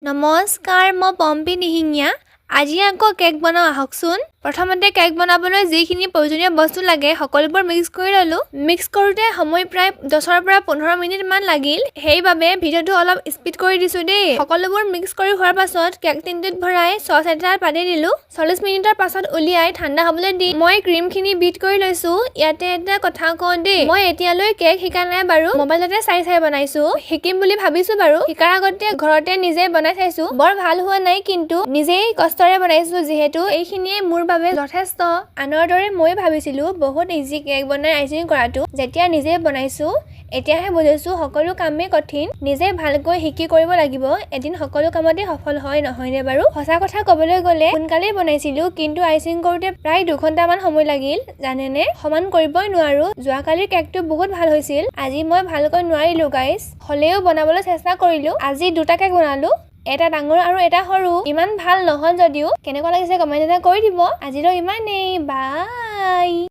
নমস্কাৰ, মই পম্পী দিহিঙীয়া। আজি আকৌ কেক বনাওঁ আহকচোন। প্ৰথমতে কেক বনাবলৈ যিখিনি প্ৰয়োজনীয় বস্তু লাগে, সকলোবোৰ মিক্স কৰি ল'লোঁ। মিক্স কৰোঁতে সময় প্ৰায় 10ৰ পৰা 15 মিনিটমান লাগিল। সেইবাবে ভিডিঅ'টো অলপ স্পীড কৰি দিছোঁ দেই। সকলোবোৰ মিক্স কৰি হোৱাৰ পাছত কেক টিনটোত ভৰাই চচ এটাত পাতি দিলোঁ। 40 মিনিটৰ পাছত উলিয়াই ঠাণ্ডা হ'বলৈ দি মই ক্ৰীমখিনি বিট কৰি লৈছোঁ। ইয়াতে এটা কথা কওঁ দেই, মই এতিয়ালৈ কেক শিকা নাই বাৰু, মোবাইলতে চাই চাই বনাইছোঁ। শিকিম বুলি ভাবিছোঁ বাৰু। শিকাৰ আগতে ঘৰতে নিজে বনাই চাইছোঁ। বৰ ভাল হোৱা নাই, কিন্তু নিজেই কষ্টৰে বনাইছোঁ যিহেতু, এইখিনিয়ে মোৰ বাবে যথেষ্ট। আনৰ দৰে ময়ো ভাবিছিলোঁ বহুত ইজি কেক বনাই আইচিং কৰাটো। যেতিয়া নিজে বনাইছোঁ, এতিয়াহে বুজিছোঁ সকলো কামেই কঠিন। নিজে ভালকৈ শিকি কৰিব লাগিব, এদিন সকলো কামতে সফল হয়, নহয়নে বাৰু? সঁচা কথা ক'বলৈ গ'লে সোনকালেই বনাইছিলোঁ, কিন্তু আইচিং কৰোঁতে প্ৰায় 2 ঘণ্টামান সময় লাগিল, জানেনে? সমান কৰিবই নোৱাৰোঁ। যোৱাকালিৰ কেকটো বহুত ভাল হৈছিল, আজি মই ভালকৈ নোৱাৰিলোঁ গাইজ। হ'লেও বনাবলৈ চেষ্টা কৰিলোঁ। আজি দুটা কেক বনালোঁ, এটা ডাঙৰ আৰু এটা সৰু। ইমান ভাল নহ'ল যদিও কেনেকুৱা লাগিছে কমেণ্ট এটা কৰি দিব। আজিলৈ ইমানেই, বাই।